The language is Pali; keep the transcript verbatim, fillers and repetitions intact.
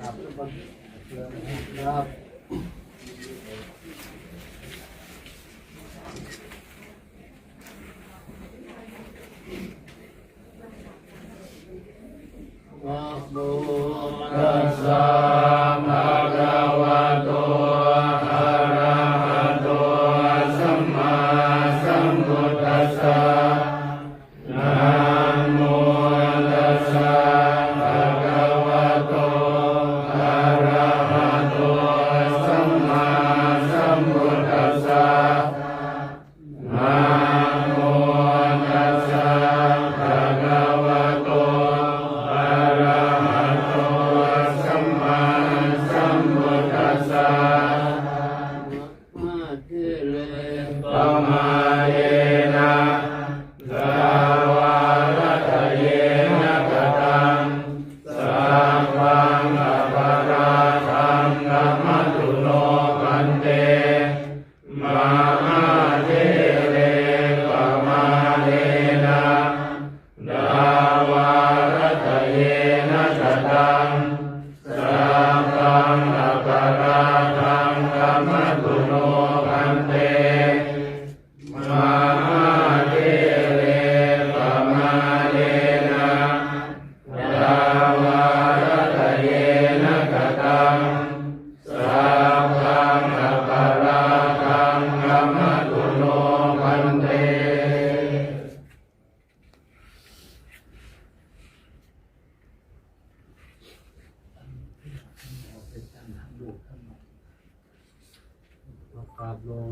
ครับ Namo tassa bhagavato arahato sammāsambuddhassa. Namo tassa bhagavato arahato sammāsambuddhassa. Namo tassa bhagavato arahato sammāsambuddhassa. Mahāthīre pamādena dvādahadiyena kataṃ sabbaṃ aparādhaṃ khamatu no bhante. Mahāthīre pamādena dvādahadiyena kataṃ sabbaṃ aparādhaṃ khamatu no bhante. Mahāthīre pamādena dvādahadiyena kataṃ sabbaṃ aparādhaṃ khamatu no bhante. กราบลง